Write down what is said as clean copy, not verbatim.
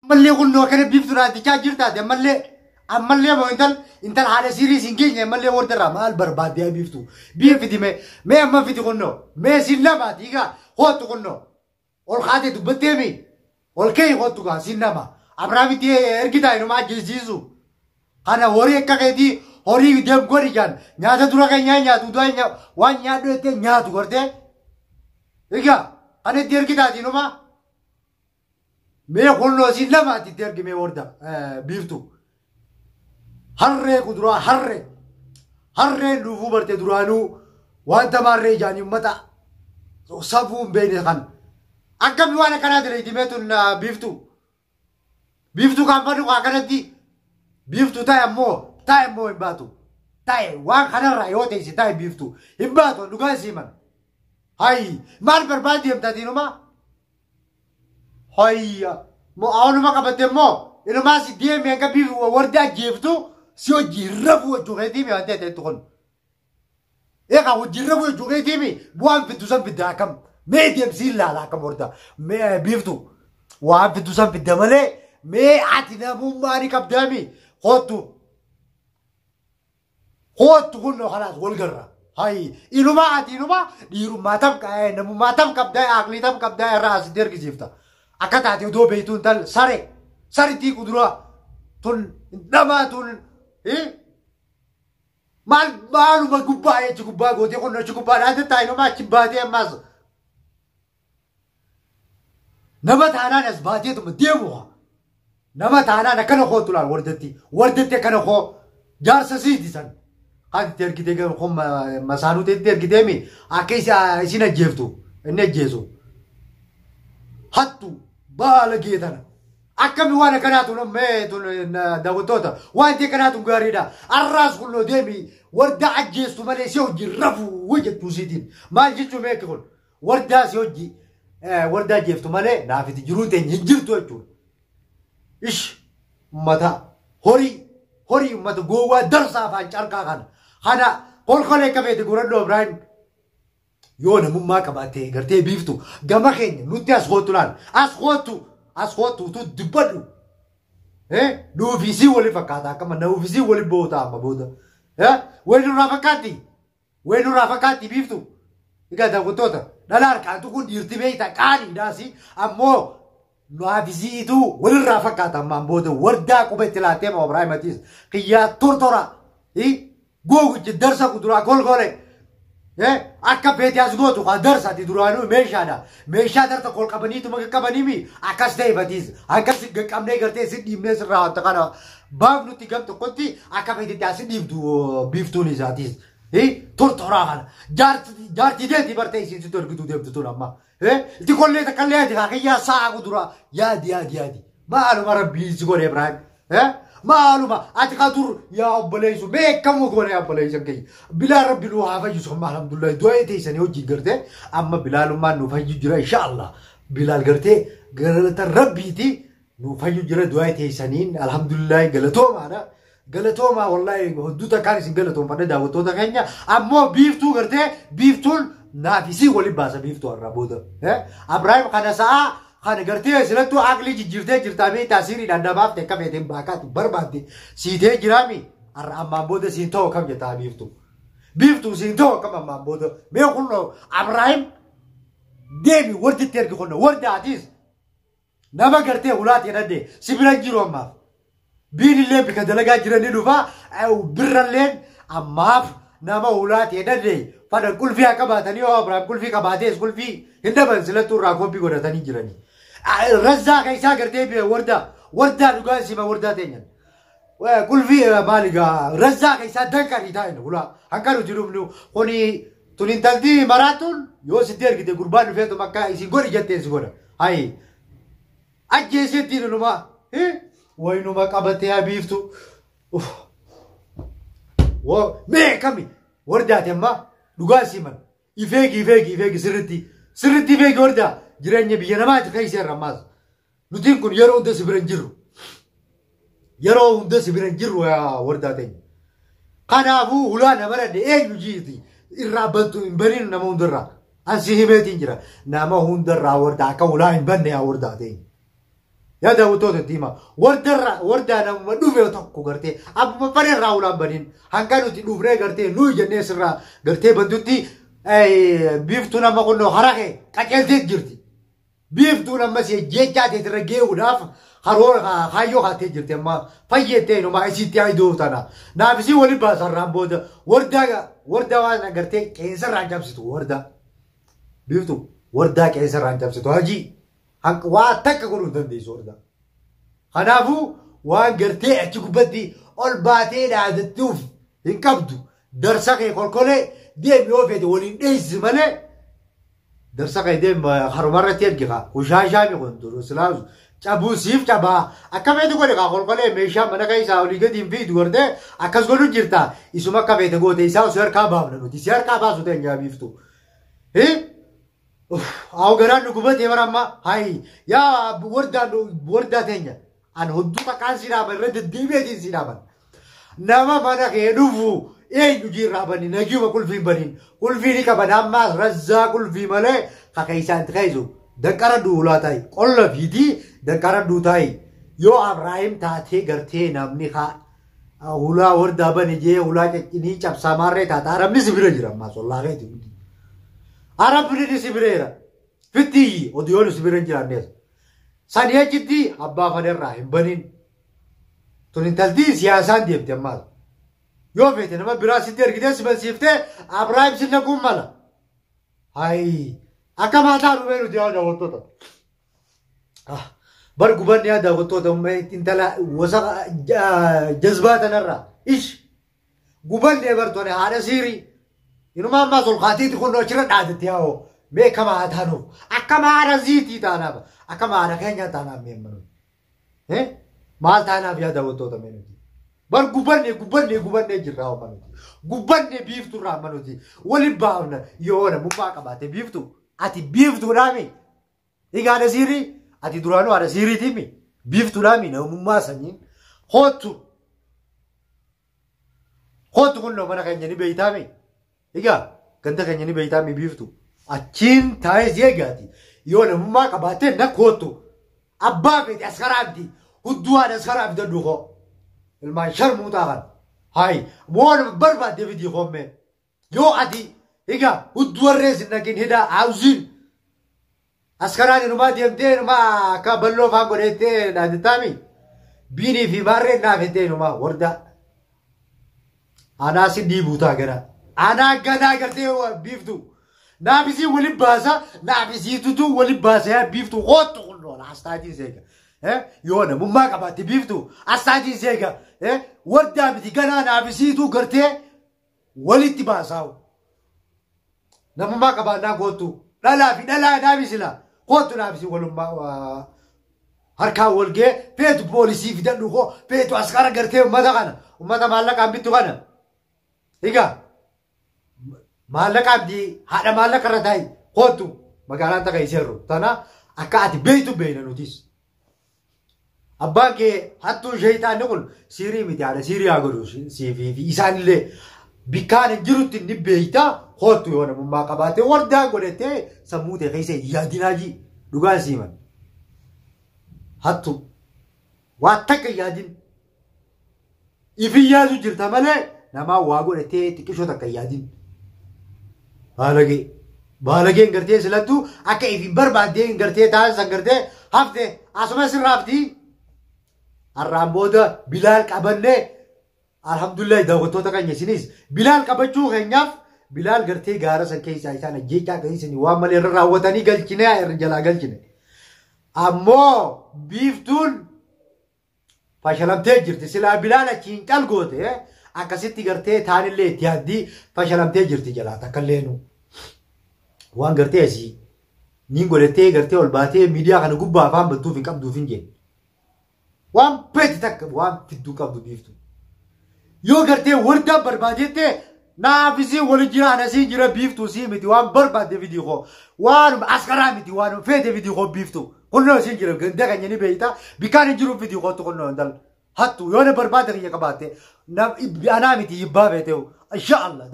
Ammallee kunnoo akkana biiftuu raantichaa jirtaate ammallee ammallee moo intal intal haadha siirii siin geenye ammallee wardarraa maal barbaaddee biiftuu biif fiti mee mee amma fiti kunnoo mee siin lamaati egaa hoottu kunnoo ol kaatee dubbattee mi ol ka'ii hoottu gaa siin lama Abiraamitti ergitaa inuma ajjeesiisu kana horii akka keetii horii deem godhi jaan nyaata dura keenyaa nyaatu du'a waan nyaadhu jettee nyaatu gortee egaa kan itti ergitaati inuma. Mee kunnoo siin lamaatti itti ergi mee warda biiftuu. Harree kuduraa harree. Harreen dhuufuu barte duraanuu wanta maarree ijaanii uummata safuu hin beekne kan. Akkami waan akkanaa dileeti mee tun biiftuu. Biiftuu kan fadhu kaa kanatti biiftuu ta'e ammoo ta'e ammoo hin baatu. Ta'e waan kanarraa yoo teesse ta'e biiftuu hin baatu dhugaa siiman. Hayi maal barbaadde deemtatiinumaa? Hayya. Moo awwanuma qabatte immoo inumaa si deemee hanga biif wardi ajjeeftu si hojii rafuu hojii keetii mi waan ta'e kun. Egaa hojii rafuu hojii keetii mi bu'aan fiddu san fidda akkam mee deemsi ilaala akkam warda mee biiftu waan fiddu san fidda malee mee ati namummaa ni qabdaa mi kottu. Kottu kun kalaas wal garra. Hayi inumaa ati inumaa dhiirummaa tam namummaa tam qabdaa aqlii tam qabdaa irraa asitti ergisiifta. Akka taate odoo beektuun tal sare saritii kuduraa tun dhamaa tun maal maaluma gubbaa achi gubbaa gootee kun achi gubbaa dhaate taa inumaa achi baatee ammaas. Nama taanaan as baateetuma deemu haa. Nama taanaan akkana kootu laal wardatti wardatti akkana koo jaarsa siiti san. Kan itti ergitee kun masaanuu itti ergitee mi akka isin ajjeeftu inni ajjeesu. Hattu baala geetana. Akkami waan akkanaa tun mee tun daawwattoota wanti akkanaa tun gaariidha. Arraas kunnoo deemi warda ajjeestu malee si hojii rafuu jechuu siitiin. Maal jechuu meeqa kun wardaa si hojii warda ajjeeftu malee naafiti jiruun teenya hin jirtu jechuudha. Ish ummata horii horii ummata gowwaa darsaa afaan carqaa kana. Kana kolkolee akka feete godhadhu Ibraahim. Yoo namummaa qabaatte gartee biiftu gama keenya nutti as kootu laal as kootu as kootu utuu dubbadhu. Nuufisii wali fakkaata akkama nuufisii wali boota amma booda. Wayi nurraa fakkaatti wayi nurraa fakkaatti biiftu. Egaa daawwattoota dhala harkaan tuquun dhiirti beekta qaaniidhaasi ammoo nuufisiitu walirraa fakkaata ammaan booda wardaa quba itti laattee ma Ibraahim atiis kiyyaa tortora googuchi darsa kuduraa golgole. Akka feete as gootu haa darsa ati duraanuu meeshaadha. Meeshaa darsa kol qabaniituma qaqqabaniimi akkas ta'e batiis akkas qaqqabnee gartee si dhiibnee sirraa wanta kana baafnutti gam tokkotti akka feetetti as dhiibdu biiftuun isaatiis. Tortoraa kana jaartii deeti bartee isiin sitti ergituu deemtu tun amma. Itti kollee takkallee ati kaakiyyaa sa'a kuduraa yaadi yaadi yaadi. Maaluma rabbii si godhe Ibraahim. Maaluma ati ka dur yaa obboleessu beekamu goone obboleessan keenya. Bilaal rabbi nu haa fayyisu amma alhamdulillah du'aa teessanii hojii gartee amma bilaalummaan nu fayyu jira inshallah. Bilaal gartee galata rabbiiti nu fayyu jira du'aa teessaniin alhamdulillah galatoomaadha. Galatoomaa wallahi hedduu takkaan isin galatoomfadhe daawwattoota keenya ammoo biiftuu gartee biiftuun naafisii waliin baasa biiftuu har'a booda. Abrahaam kana sa'aa kana gartee silattuu aqlii jijjiirtee jirtaa beektaa siiriidhaan namaaf ta'e akka feeteen baakaatti barbaadde siitee jiraami har'a ammaan booda siin ta'u kam jettaa biiftuu. Biiftuu siin ta'u akkam ammaan booda mee kunoo Abrahaam deemi warditti ergi kunoo wardi atiis nama gartee ulaati jedhadde si bira jiru ammaaf. Biin illee bika dalagaa jiranii dhufa birralleen ammaaf nama ulaati jedhadde fadhan qulfii haa qabaatanii yoo Abrahaam qulfii qabaatees qulfii hin dhaban silattuu irraa koppii godhatanii jiranii. Razzaa keessaa gartee warda wardaa dhugaa sima wardaa teenyan. Qulfii maali gaa razzaa keessaa danqarii taa'in ulaa hanqa nuti dhufnu kuni tun intalti maraatuun yoo sitti ergite gurbaan dhufeetu makka isin godhi jettee si godha. Hayi ajjeesetti numa wayinuma qabatee habiiftu. Mee kami wardaati amma dhugaa siman ifeegi ifeegi ifeegi sirritti sirritti ifeegi wardaa jireenya biyya namaati keessa irra ammaas. Nutiin kun yeroo hunda si bira hin jirru. Yeroo hunda si bira hin jirru yaa wardaa teenya. Kanaafuu hulaa nama dhadhe eenyu jiiti irraa bantu hin baniin nama hundarraa. Ansi himeetiin jira nama hundarraa wardaa akka hulaa hin banne yaa wardaa teenya. Yaa daawwattoota diimaa wardaa nama dhufe tokko gartee abbuma faree irraa ulaan baniin hanga nuti dhufnee gartee nuyi jennee sirraa gartee bantutti biiftuun amma kunnoo harake qaceeltee jirti. Biiftuun amma si jechaa teetirra gee'uudhaaf karoora kaayyoo kaatee jirti amma fayyettee inumaa isitti haidoo tana. Naaf isii waliin baasarraan booda wardaa waan gartee qeensarraan cabsitu wardaa. Biiftuu wardaa qeensarraan cabsitu hajii. Waa takka godhuu hin dandeessu wardaa. Kanaafuu waan gartee achi gubbatti ol baatee dhaadattuuf hin qabdu. Darsa kee kolkolee deemi yoo feete waliin dheessisi malee darsa kee deemi harumarratti ergi kaa kushaashaami kun duru silaasu cabuu siif cabaa akka feete godhe kaa kolkolee meeshaa mana keessaa olii gadi hin fiidu gartee akkas godhu jirta isuma akka feete goote isaa osoo harkaa baafna nuti si harkaa baasu ta'e biiftu. Aw garaan nu gubatee bara amma hayi yaa wardaa teenya an hodduu takkaan si dhaaban irra deddeebi'eetiin si dhaaban. Nama mana kee dhufu eenyu jirraa bani nagiyuma qulfii baniin qulfii ni qaban ammaas razzaa qulfii malee kaka isaan keessa danqara duulaa ta'i qolla fiitii danqara duu ta'i yoo Abrahaim taatee gartee namni haa hulaa wardaa bani jee hulaa ciccinii cabsaa maarree taata arabni si bira jira ammaas ollaa keeti hundi. Arabni si bira jira fittiyyi oduyoon si bira hin jiraannees. Sanii achitti abbaa fanerraa hin baniin. Tun intaltii siyaasaan deemte ammaas. Yoo feete nama biraa sitti ergitee si bansiiftee Abrahaim si naquun mala. Hayi akka maataa dhufee nuti yaa daawwattoota. Bar gubanni yaa daawwattoota intala wasa jazbaa tanarraa ish gubanni bartoone haadha siirii. Inuma ammaas ol kaatiitti kun achirra dhaadatti yaa'oo mee akkama haa taanuuf akkama haadha ziitii taanaaf akkama haadha keenya taanaaf mee manuuf. Maal taanaaf yaa daawwattoota mee nuti. Bar gubanne gubanne gubanne jirra amma nuti. Gubanne biifturraa amma nuti. Waliin baafna yoo namummaa qabaate biiftu. Ati biiftuudhaami. Egaa haadha siirii ati duraanuu haadha siiriitiimi. Biiftuudhaami namummaa sanyiin hoottu. Hoottu kun mana keenya ni beeytaami. Egaa ganda keenya ni beeytaami biiftu. Achiin taa'ee si eegaati. Yoo namummaa qabaatte na hoottu. Abbaa feete askaraabdi. Hudduu haadha askaraabdi dadhu koo. Ilmaan sharmuutaa kan. Hayi waan barbaadde fidii homme. Yoo ati egaa hudduu warree sin dhaqin hidhaa haawusiin. Askaraan inumaa deemtee inumaa akka balloo faan godhettee dhaadataami. Biinii fi maarreen naafettee inumaa wardaa. Anaa si dhiibuutaa gara. Anaa ganaa gartee biiftu. Naafisii waliin baasa naafisii tutuu waliin baasa yaa biiftu hoottu kunnoon astaatiin seega. Yoo namummaa qabaatte biiftu astaatiin seega. Wardaa miti ganaa naafisiitu gartee walitti baasaa'u. Namummaa qabaannaa koottu dhalaa fi dhalaa naafisila koottu naafisii walummaa harkaan wal ga'ee feetu poolisii fidadhu koo feetu askara gartee uummata kana uummata maallaqaan bittu kana. Egaa maallaqaan haadha maallaqa irra taa'i koottu magaalaan takka iseerru tana akka ati beeytu beeyna nutis. Abbaan kee hattuun sheeyitaanni kun siirii miti haadha siirii haa godhu siifii fi isaanillee bikkaan hin jirutti ni beeyta hoottu yoo namummaa qabaate wardaa godhatee sammuu ta'e keessa yaadinaa ji dhugaan siiman. Hattu waa takka yaadin ifin yaadu jirta malee namaa waa godhatee xiqqishoo takka yaadin. Baalagee baalageen gartee silattu akka ifin barbaaddee gartee taasisan gartee hafte asuma sirraaftii. Har'aan booda Bilaal qabannee alhamdulillah daawwattoota keenya isinis Bilaal qabachuu keenyaaf Bilaal gartee gaara san keessaa isaan ajjeechaa kan isin waan malee irra raawwatanii galchine irra jalaa galchine. Ammoo biiftuun fashalamtee jirti silaa Bilaal achiin cal goote akkasitti gartee taanillee itti yaaddii fashalamtee jirti jalaa takka illee waan gartee asii niin godhattee gartee ol baatee miidiyaa kana gubbaa afaan bantuuf hin qabduuf hin jenne. Waan beeti takka waan fidduu qabdu biiftu. Yoo gartee wardaa barbaadettee naafisii wali jira anasii jira biiftuu sii miti waan barbaadde fidii koo waan askaraa miti waan feete fidii koo biiftu kunnoo siin jira ganda keenya ni beeyta bikkaan hin jiru fidii kootu kunnoo intal hattu yoo na barbaadde kiyya qabaatte anaa miti yibbaa feeteewu insha Allah.